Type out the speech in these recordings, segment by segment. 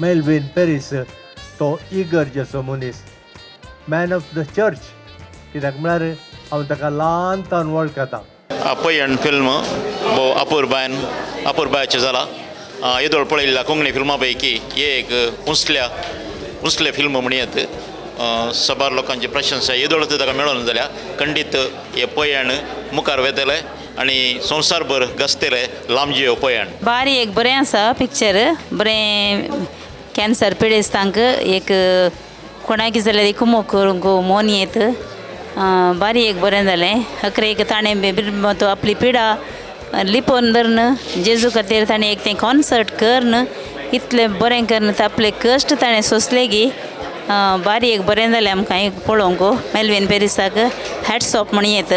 Melvin Paris तो इगर्जेचो मनीस, man of the church. कित्याक म्हळ्यार हांव ताका ल्हान तावन वळखता. पयण फिल्म भोव अपुरबायन अपुरबायाचें जालां. येदोळ पळयल्ल्या कोंकणी फिल्मां पैकी हे एक उंचल्या उंचलें फिल्म म्हणयेत. सबार लोकांची प्रशंसा येदोळ ताका मेळोन जाल्या. खंडीत हे पयण मुखार वेतले आनी संवसारभर गाजतले. लांबजियो पयण. बारी एक बरें आसा पिक्चर. बरें, कॅन्सर पिडेस्तांक एक कोणाकी जाल्यार एक कुमोक करूंक मोन येत. बारी एक बरें जालें. अकरे एक ताणें तो आपली पिडा लिपोवन धरून जेजू खातीर ताणें एक तें कॉन्सर्ट करून इतलें बरें करून आपले कश्ट ताणें सोंसले की बारी एक बरें जालें आमकां एक पळोवंक. मेलवीन पेरिसाक हॅट्स ऑफ म्हण येत.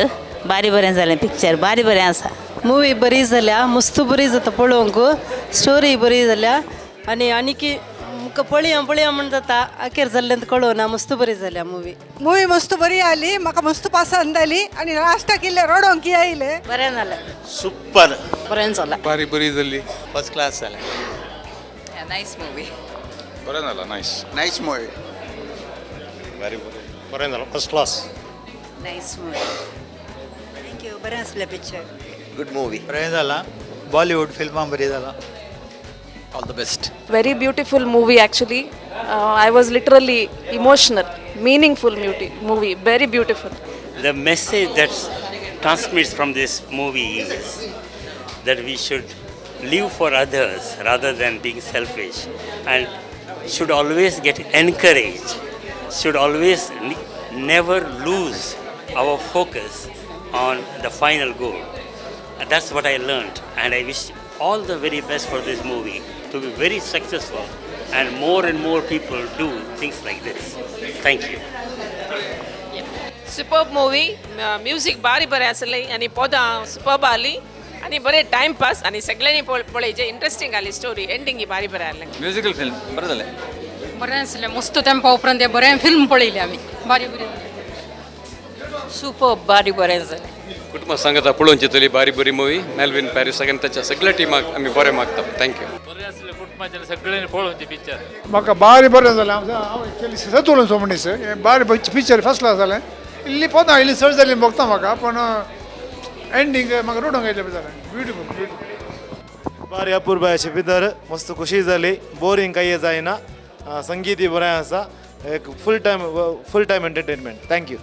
बारी बरें जालें पिक्चर, बारी बरें आसा. मूवी बरी जाल्या, मस्त बरी जाता पळोवंक. स्टोरी बरी जाल्या आनी आनीकी मुका पळया पळया म्हण जाता. अखेर जाल्लें कळना. मस्त बरी जाल्या मुवी. मूवी मस्त बरी आली, म्हाका मस्त पसंत आली आनी लास्टाक इल्लें रडोंक आयलें. बरें जालें. सुपर. बरें जालें. बारी बरी जाली. फर्स्ट क्लास जालें. Nice movie. बरें जालां. नायस. Nice movie. बरें बरें जालां. First class. Nice movie. Thank you. बरें आसलें पिक्चर. Good movie. बरें जालां. बॉलिवूड फिल्मां बरीं जालां. All the best. Very beautiful movie, actually. I was literally emotional, meaningful movie, very beautiful. The message that transmits from this movie is that we should live for others rather than being selfish and should always get encouraged, should always never lose our focus on the final goal. And that's what I learned, and I wish all the very best for this movie to be very successful and more people do things like this. Thank you. Superb movie. Music बारी बरें आसलें आनी पदां superb आली आनी बरें time pass आनी सगळ्यांनी पळयचें. इंट्रस्टींग आली स्टोरी, एंडिंग बारी बरें आसलें. म्युजिकल फिल्म बरें जालें. बरें आसलें. मस्त तेंपा उपरांत तें बरें फिल्म पळयलें आमी. बारी बरें. सुपर, बारी बरें जालें. कुटुंबा सांगता पळोवची तरी बारी बरी मुवी. मेलवीन पॅरीस आनी ताच्या सगळ्या टिमाक आमी बरें मागता. Thank you. बरें आसलें. कुटुंबाच्या सगळ्यांनी पळोवचें पिक्चर. म्हाका बारी बरें जालें. हांव एक्चुअली सतुलूचो मनीस. हें बारी पिक्चर फर्स्ट क्लास जालें. इल्ली पदां इल्ली चड जाली भोगता म्हाका, पूण एंडींग म्हाका रडूंक आयलें जालें. Beautiful, beautiful. बारी अपुरबायेचे भितर मस्त खुशी जाली. बोरींग कांय जायना. संगीतय बरें आसा. एक full time entertainment. Thank you.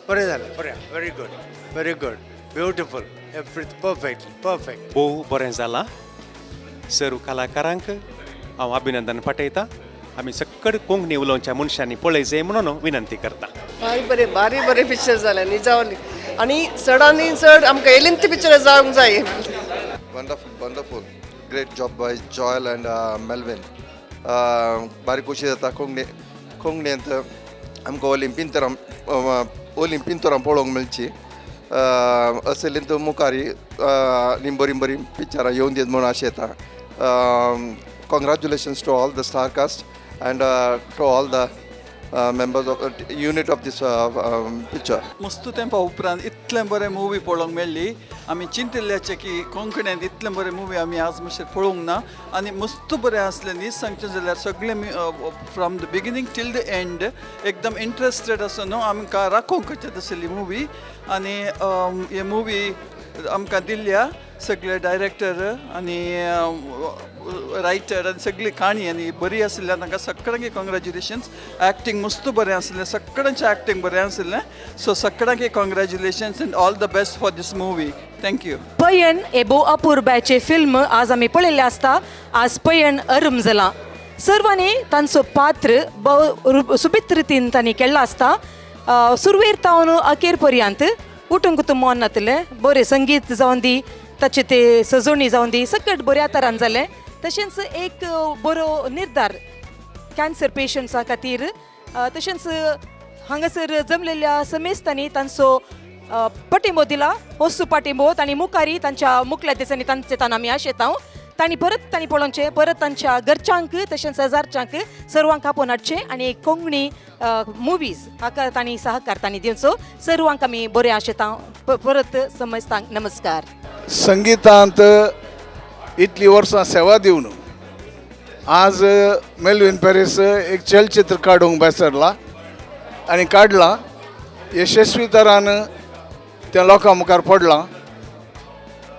बरें जालें, बरें. Very good, very good, beautiful, every perfect, perfect. भोव बरें जालां. सर्व कलाकारांक हांव अभिनंदन पाठयतां. आमी सक्कड कोंकणी उलोवच्या मनशांनी पळय जाय म्हणून विनंती करता. भारी बरें, भारी बरें पिक्चर जालें निजावली आनी चडांनी चड आमकां एलिंत पिक्चर जावंक जाय. Wonderful, wonderful. Great job by Joel and Melvin. बारी खुशी जाता कोंकणी कोंकणींत आमकां ओलिम्पिंतरां ओलिम्पिंतरां पळोवंक मेळची. असलींत मुखार आनी बरीं बरीं पिक्चरां येवन दीत म्हूण आशेता. Congratulations to all the star cast and to all the members of unit of this picture. मस्त तेंपा उपरांत इतलें बरें मुवी पळोवंक मेळ्ळी. आमी चिंतिल्ल्याचें की कोंकणींत इतलें बरें मुवी आमी आज मातशें पळोवंक ना आनी मस्त बरें आसलें. न्ही, सांगचें जाल्यार सगळें from the beginning till the end एकदम इंट्रस्टेड आसा न्हू, आमकां राखोवंक कशें तसली मुवी. आनी हे मुवी आमकां दिल्ल्या सगळे डायरेक्टर आनी रायटर आनी सगळी काणी आनी बरी आशिल्ल्यान तांकां सगळ्यांक कॉंग्रॅच्युलेशन्स. एक्टींग मस्त बरें आसलें. सगळ्यांचें एक्टींग बरें आशिल्लें. सो सगळ्यांक congratulations and all the best for this movie. Thank you. पयण हे भोव अपुरबायचे फिल्म आज आमी पळयल्लें आसता. आज पयण अरम जालां. सर्वांनी तांचो पात्र भोव सुबीत रितीन तांणी केल्लो आसता. सुरवेर तावन अखेर पर्यंत उठूंक तूं मन नातलें. बरें संगीत जावन दी, ताचे ते सजोवणी जावन दी, सकट बऱ्या तरान जालें. तशेंच एक बरो निर्धार कॅन्सर पेशंट्सा खातीर. तशेंच हांगासर जमलेल्या समेस्तांनी तांचो पाठिंबो दिला, वस्तू पाठिंबो. तांणी मुखारी तांच्या मुखल्या दिसांनी तांचे तांकां आमी आशेता. तांणी परत तांणी पळोवचें, परत तांच्या घरच्यांक तशेंच शेजारच्यांक सर्वांक आपोवन हाडचें आनी कोंकणी मुवीज हाका तांणी सहकार तांणी दिवचो. सर्वांक आमी बरें आशेता. परत समजतांक नमस्कार. संगितांत इतलीं वर्सां सेवा दिवन आज मेलविन पॅरीस एक चलचित्र काडूंक भायर सरला आनी काडलां यशस्वी तरान तें लोकां मुखार पडलां.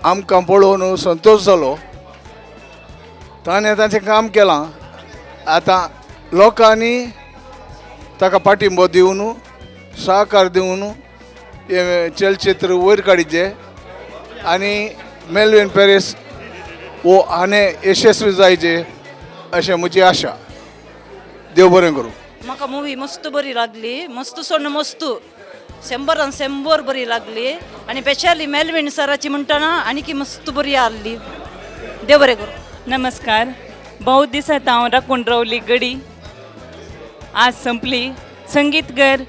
आमकां पळोवन संतोश जालो. ताणें ताचें काम केलां. आतां लोकांनी ताका पाठिंबो दिवन सहकार दिवन हें चलचित्र वयर काडिचें आनी मेलविन पॅरीस वो आनी यशस्वी जायचे अशें म्हजी आशा. देव बरें करूं. म्हाका मुवी मस्त बरी लागली, मस्त सोडून मस्त 100 100 बरी लागली आनी स्पेशली मेलविन सराची म्हणटना आनीकी मस्त बरी आहली. देव बरें करूं. नमस्कार. बहुत दिसांत हांव राखून रावली गडी आज संपली. संगीतगर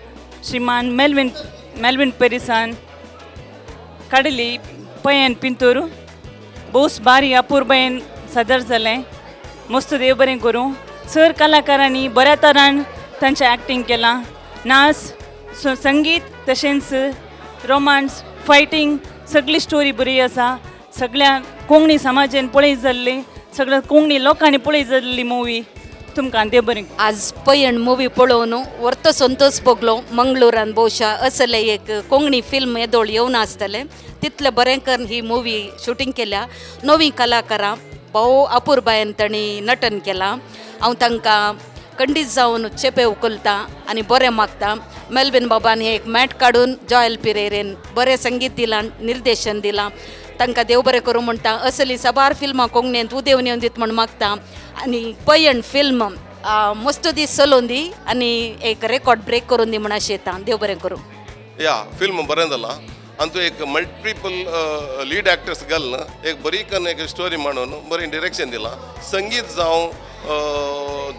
श्रीमान मेलविन पेरिसान काडली पयन पिंतूर भोवस बारी अपुरबायेन सादर जालें. मस्त देव बरें करूं. सर कलाकारांनी बऱ्या तरान तांचें एक्टींग केलां. नाच, संगीत तशेंच रोमांस, फायटींग सगळी स्टोरी बरी आसा. सगळ्या कोंकणी समाजान पळय जाल्ली, सगळ्या कोंकणी लोकांनी पळय जाल्ली मुवी. तुमकां देव बरें. आज पयण मुवी पळोवन वर्तो संतोष भोगलो. मंगळुरान भोवशा असले एक कोंकणी फिल्म येदोळ येवन आसतलें तितलें बरें करून ही मुवी शुटींग केल्या. नवी कलाकारां भोव अपुरबायेन तांणी नटन केलां. हांव तांकां खंडीत जावन चेपे उखलता आनी बरें मागता. मेलविन बाबान एक मॅट काडून जॉयल पिरेरेन बरें संगीत दिलां, निर्देशन दिलां. तांकां देव बरें करूं म्हणटा. असली साबार फिल्मां कोंकणींत उदेवन येवन दीत म्हूण मागता. आनी पयण फिल्म मस्त दीस चलोवन दी आनी एक रेकॉर्ड ब्रेक करून दी म्हूण अशें येता. देव बरें करूं. या फिल्म बरें जालां आनी तूं एक मल्टिपल लीड एक्टर्स घालून एक बरी कन्न एक स्टोरी मांडून बरें डिरेक्शन दिलां. संगीत जावं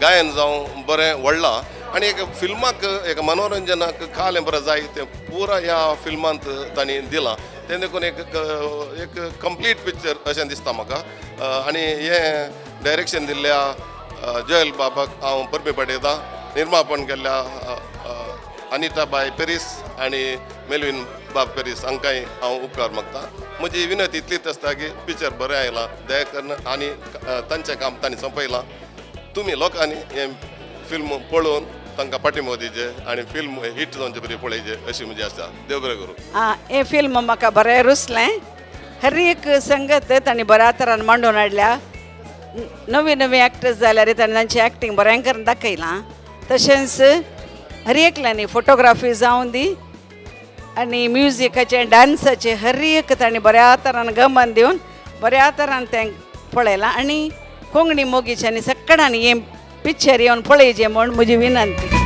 गायन जावं बरें व्हडलां आनी एक फिल्माक एक मनोरंजनाक कालें बरें जाय तें पुरा ह्या फिल्मांत तांणी दिलां. तें देखून एक एक कंप्लीट पिक्चर अशें दिसता म्हाका. आनी हें डायरेक्शन दिल्ल्या जोयल बाबाक हांव परबी पाठयतां. निर्मापण केल्ल्या अनिता बाय पेरीस आनी मेलविन बाब पेरीस हांकांय हांव उपकार मागता. म्हजी विनंती इतलीच आसता की पिक्चर बरें आयलां दया करून आनी तांचें काम तांणी सोंपयलां. तुमी लोकांनी हें फिल्म पळोवन तांकां पाठिंबो दिवचें आनी फिल्म हिट जावचे बरी पळयचें अशी म्हजी आशा. देव बरें करूं. हें फिल्म म्हाका बरें रुचलें. हर एक संगत तांणी बऱ्या तरान मांडून हाडल्या. नवी नवी एक्टर्स जाल्यार तांणी तांची एक्टींग बरें करून दाखयलां. तशेंच हर एकल्यांनी फोटोग्राफी जावं दी आनी म्युजिकाचें, डांसाचें हर एक तांणी बऱ्या तरान गमन दिवन बऱ्या तरान तें पळयलां. आनी कोंकणी मोगीच्यांनी सगळ्यांनी हें पिक्चर येवन पळयचें म्हूण म्हजी विनंती.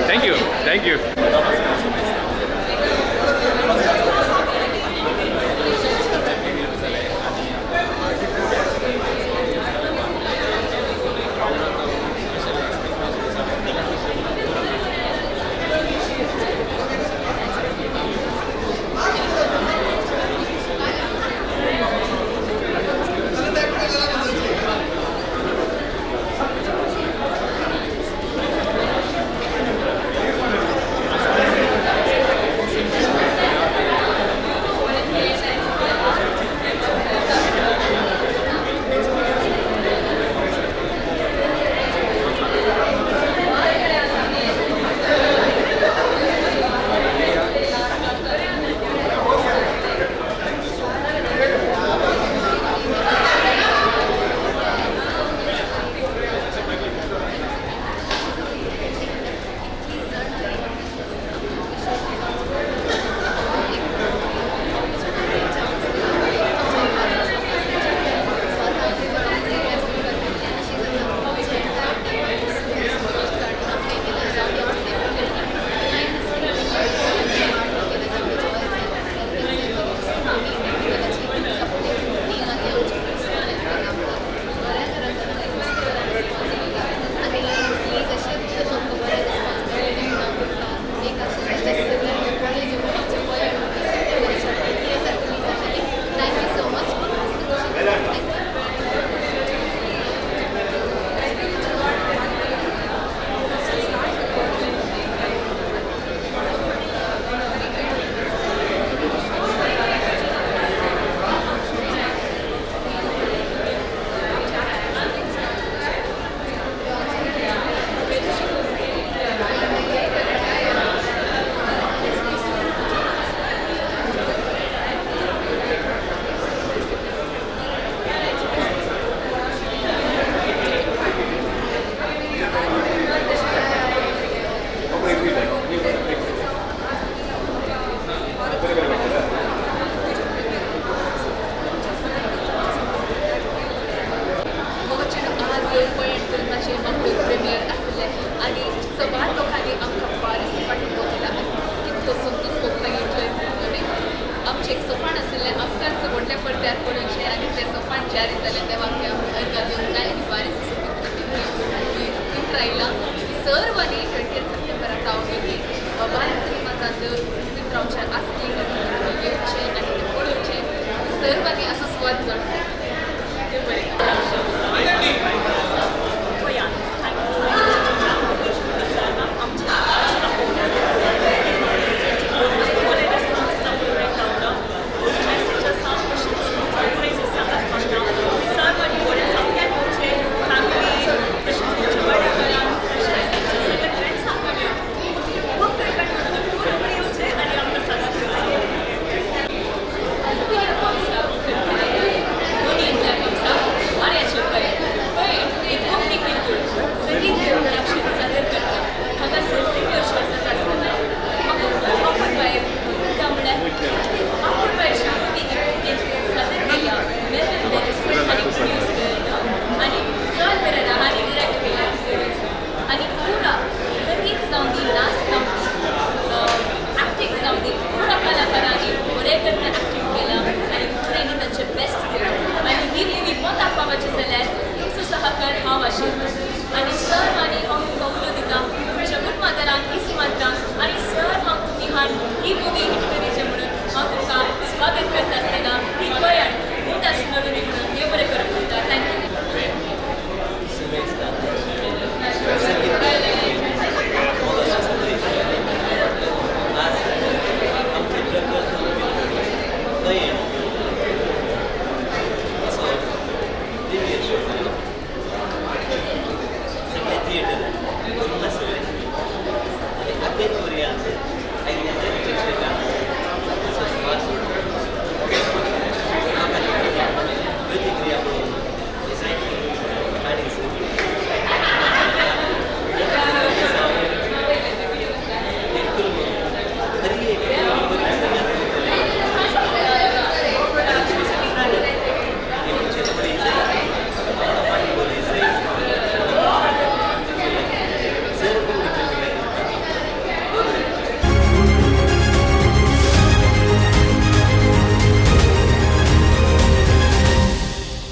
Thank you. Thank you. पडद्यार पळोवचें आनी तें सोपान जारी जालें देवाक अर्गां दिवंक जाय आनी बारीक चित्र आयलां. सर्वांनी 20 सप्टेंबराक तावगेली बारीक सिनेमाजांत मित्रांच्या आसली येवचें आनी तें पळोवचें. सर्वांनी असो स्वाद जोडचो.